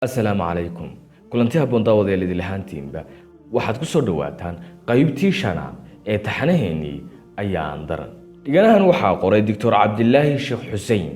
Asalaamu calaykum, kulanti habboon daawadayaal idil ahaantiinba. Waxaad ku soo dhowaataan qaybtii shanaad ee taxanaheennii Ayaan Daran. Dhiganahan waxaa qoray Doctor Cabdilaahi Sheekh Xuseen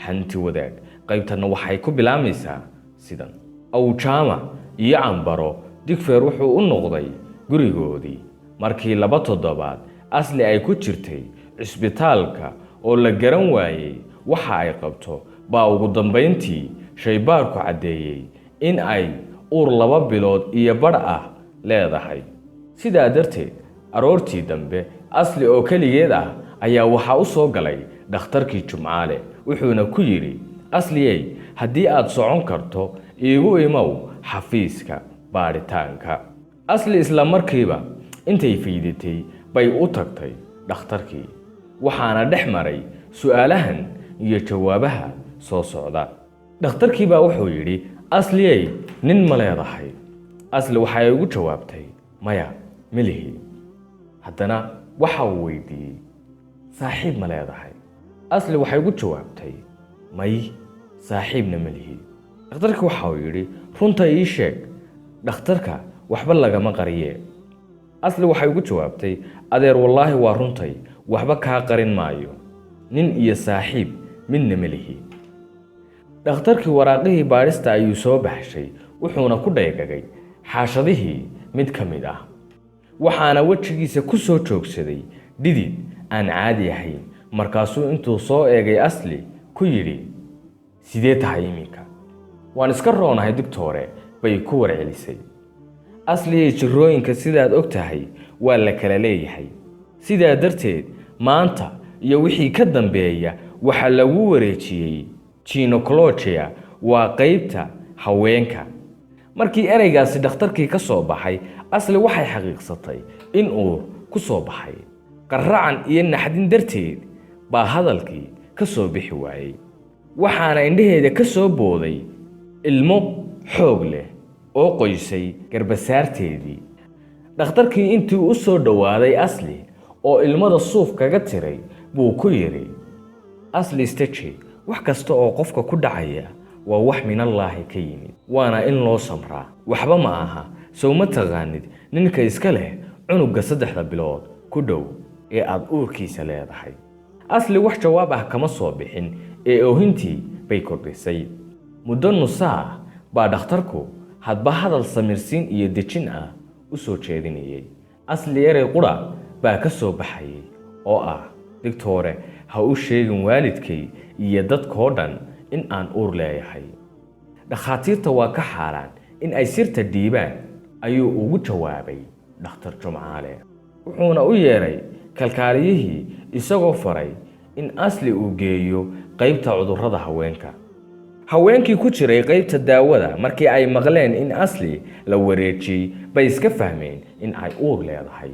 Xanti Wadaag. Qaybtanna waxay ku bilaamaysaa sidan: Awjaama iyo Cambaro Digfeer wuxuu u noqday gurigoodii markii 2 toddobaad Asli ay ku jirtay cisbitaalka oo la garan waayey waxa ay qabto, baa ugu dambayntii shaybaarku caddeeyey in ay uur 2 bilood iyo badh ah leedahay. Sidaa darteed, aroortii dambe Asli oo keligeed ah ayaa waxaa u soo galay dhakhtarkii Jumcaale, wuxuuna ku yidhi: "Asliyey, haddii aad socon karto, iigu imow xafiiska baadhitaanka." Asli isla markiiba intay faydatay bay u tagtay dhakhtarkii, waxaana dhex maray su'aalahan iyo jawaabaha soo socda. Dhakhtarkii baa wuxuu yidhi: "Asliyey, nin ma leedahay?" Asli waxay ugu jawaabtay: "Maya, ma lihi." Haddana waxa uu weydiiyey: "Saaxiib ma leedahay?" Asli waxay ugu jawaabtay: "May, saaxiibna ma lihi." Dhakhtarkii waxa uu yidhi: "Runta ii sheeg, dhakhtarka waxba lagama qariye." Asli waxay ugu jawaabtay: "Adeer, wallaahi waa runtay, waxba kaa qarin maayo, nin iyo saaxiib midna ma lihi." Dhakhtarkii waraaqihii baadhista ayuu soo baxshay, wuxuuna ku dhaygagay xaashadihii mid ka mid ah, waxaana wejigiisa ku soo joogsaday dhidid aan caadi ahayn. Markaasuu intuu soo eegay Asli ku yidhi: "Sidee tahay iminka?" "Waan iska roonahay, digtoore," bay ku warcelisay. "Asliyay, jirrooyinka sidaad og tahay waa la kala leeyahay. Sidaa darteed, maanta iyo wixii ka dambeeya waxaa lagu wareejiyey gynecology-ga, waa qaybta haweenka." Markii ereygaasi dhakhtarkii ka soo baxay, Asli waxay xaqiiqsatay in uu ku soo baxay. Qaracan iyo naxdin darteed baa hadalkii ka soo bixi waayey, waxaana indhaheeda ka soo booday ilmo xoog leh oo qoysay garbasaarteedii. Dhakhtarkii intii u soo dhowaaday Asli oo ilmada suuf kaga tiray buu ku yidhi: "Asli, istaji. Wax kasta oo qofka ku dhacaya waa wax minallaahi ka yimid, waana in loo samraa. Waxba ma aha. Sow ma taqaanid ninka iska leh cunugga 3da bilood ku dhow ee aad uurkiisa leedahay?" Asli wax jawaab ah kama soo bixin ee oohintii bay kordhisay. Muddo nusaa baa dhakhtarku hadba hadal samirsiin iyo dejin ah u soo jeedinayay. Asli erey qura baa ka soo baxayay oo ah: "Digtoore, ha u sheegin waalidkay iyo dadkoo dhan in aan uur leeyahay. Dhakhaatiirta waa ka xaaraan in ay sirta dhiibaan," ayuu ugu jawaabay Dhakhtar Jumcaale, wuxuuna u yeedhay kalkaaliyihii, isagoo faray in Asli uu geeyo qaybta cudurrada haweenka. Haweenkii ku jiray qaybta daawada markii ay maqleen in Asli la wareejiyey bay iska fahmeen in ay uur leedahay,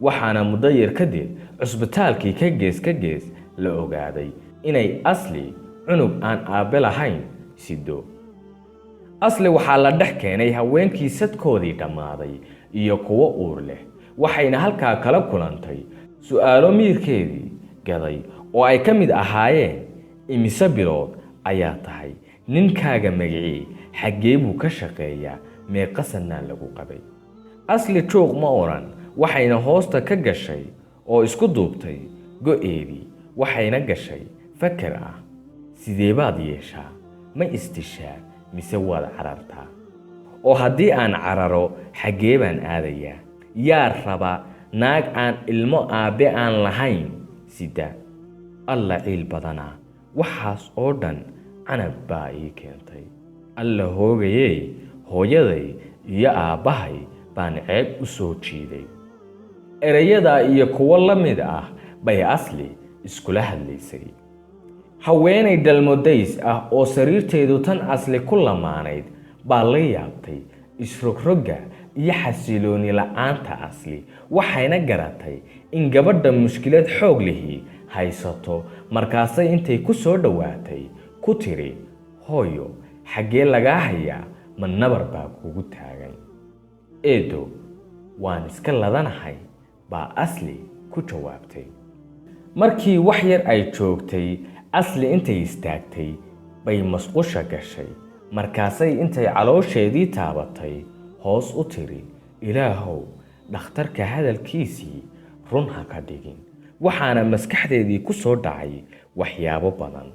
waxaana muddo yar kadib cusbitaalkii ka gees ka gees la ogaaday inay Asli cunug aan aabbe lahayn sido. Asli waxaa la dhex keenay haweenkii sadkoodii dhammaaday iyo kuwo uur leh, waxayna halkaa kala kulantay su'aalo miirkeedii gaday oo ay ka mid ahaayeen: "Imise bilood ayaa tahay? Ninkaaga magicii? Xaggee buu ka shaqeeyaa? Meeqa sannaa lagu qabay?" Asli juuq ma odhan, waxayna hoosta ka gashay oo isku duubtay go'eedii, waxayna gashay fakar ah: sidee baad yeeshaa? Ma isdishaa mise waad carartaa? Oo haddii aan cararo, xaggee baan aadayaa? Yaa raba naag aan ilmo aabbe aan lahayn sida? Alla ciil badanaa! Waxaas oo dhan Canab baa ii keentay. Alla hoogayey! Hooyaday iyo aabbahay baan ceeb u soo jiiday. Erayadaa iyo kuwo la mid ah bay Asli iskula hadlaysay. Haweenay dhalmodays ah oo sariirteedu tan Asli ku lamaanayd baa la yaabtay isrogrogga iyo xasilooni la'aanta Asli, waxayna garatay in gabadha mushkilad xoog lihi haysato. Markaasay intay ku soo dhowaatay ku tiri: "Hooyo, xaggee lagaa hayaa? Ma nabar baa kugu taagan?" "Eedo, waan iska ladanahay," baa Asli ku jawaabtay. Markii wax yar ay joogtay, Asli intay istaagtay bay masqusha gashay. Markaasay intay caloosheedii taabatay hoos u tiri, "Ilaahow, dhakhtarka hadalkiisii run ha ka dhigin." Waxaana maskaxdeedii ku soo dhacay waxyaabo badan.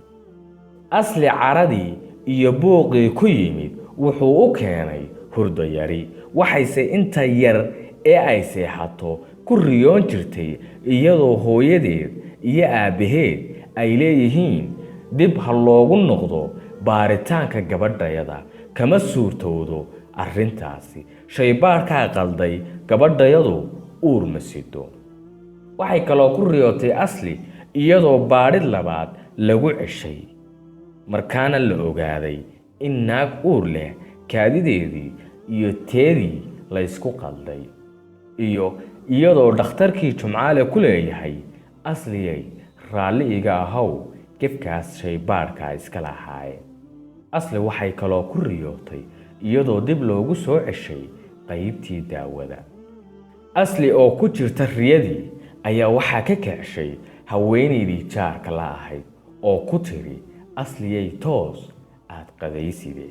Asli caradii iyo buuqii ku yimid wuxuu u keenay hurdo yari. Waxayse inta yar ee ay seexato ku riyoon jirtay iyadoo hooyadeed iyo aabbaheed ay leeyihiin, "Dib ha loogu noqdo baaritaanka gabadhayada, kama suurtowdo arrintaasi, shaybaadhkaa qalday, gabadhayadu uur ma sido." Waxay kaloo ku riyootay Asli iyadoo baadhid labaad lagu ceshay, markaana la ogaaday in naag uur leh kaadideedii iyo teedii la ysku qalday, iyo iyadoo dhakhtarkii Jumcaale ku leeyahay, "Asliyay, raalli iga ahow, gefkaas shaybaadhkaa iska lahaaye." Asli waxay kaloo ku riyootay iyadoo dib loogu soo ceshay qaybtii daawada. Asli oo ku jirta riyadii ayaa waxaa ka kacshay haweenaydii jaarka la ahayd oo ku tiri, "Asliyay, toos aad qadayside."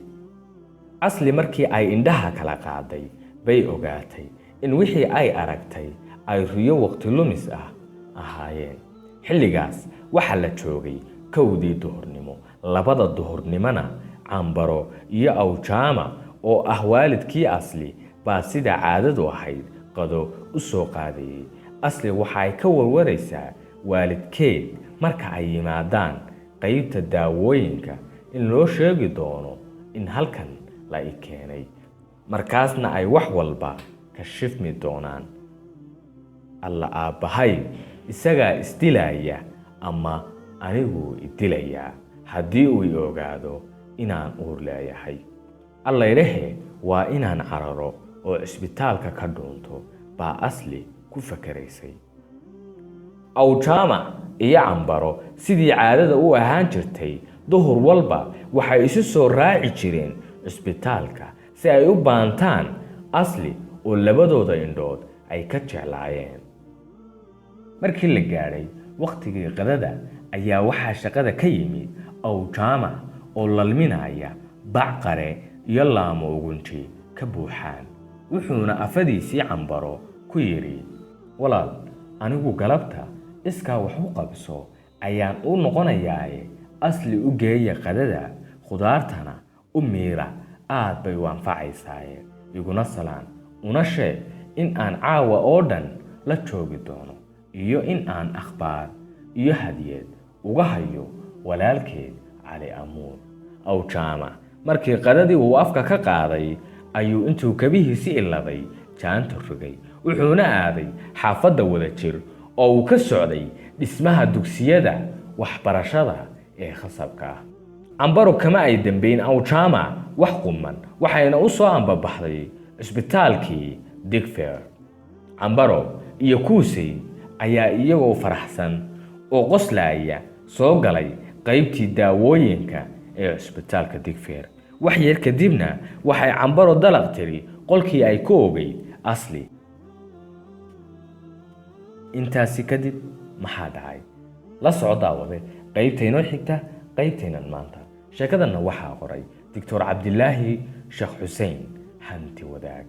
Asli markii ay indhaha kala qaaday bay ogaatay in wixii ay aragtay ay riyo waqti lumis ah ahaayeen. Xilligaas waxaa la joogay 1dii duhurnimo. 2da duhurnimona Cambaro iyo Awjaama oo ah waalidkii Asli baa sida caadadu ahayd qado u soo qaadayey. Asli waxa ay ka warwaraysaa waalidkeed marka ay yimaadaan qaybta daawooyinka in loo sheegi doono in halkan la i keenay, markaasna ay wax walba ka shifmi doonaan. Alla, aabbahay isagaa isdilaya ama aniguu idilayaa haddii uu i ogaado inaan uur leeyahay. Allaydhahe, waa inaan cararo oo cisbitaalka ka dhuunto, baa Asli ku fakaraysay. Awjaamac iyo Cambaro sidii caadada u ahaan jirtay duhur walba waxay isu soo raaci jireen cisbitaalka si ay u baantaan Asli oo labadooda indhood ay ka jeclaayeen. Markii la gaadhay wakhtigii qadada ayaa waxaa shaqada ka yimid Awjaamac oo lalminaya bac qare iyo laamo ugunji ka buuxaan. Wuxuuna afadiisii Cambaro ku yidhi, "Walaal, anigu galabta iskaa wax u qabso ayaan u noqonayaaye, Asli u geeya qadada, khudaartana u miira, aad bay u anfacaysaaye. Iguna salaan, una sheeg in aan caawa oo dhan la joogi doono iyo in aan akhbaar iyo hadiyad uga hayo walaalkeed Cali Amuur." Awjaamac markii qadadii uu afka ka qaaday ayuu intuu kabihiisi iladay jaanta rogay, wuxuuna aaday xaafadda Wadajir oo uu ka socday dhismaha dugsiyada waxbarashada ee khasabka ah. Cambaro kama ay dambeyn Awjaamac wax quman, waxayna u soo ambabaxday cisbitaalkii Digfer. Cambaro iyo Kuusey ayaa iyagoo faraxsan oo qoslaaya soo galay qaybtii daawooyinka ee cisbitaalka Digfer. Wax yar kadibna waxay Cambaro dalaq tiri qolkii ay ku ogeyd Asli. Intaasi kadib maxaa dhacay? La soco, daawade, qaybtaynoo xigta qaybtaynan maanta. Sheekadanna waxaa qoray Doctor Cabdilaahi Sheekh Xuseen, Hanti Wadaag.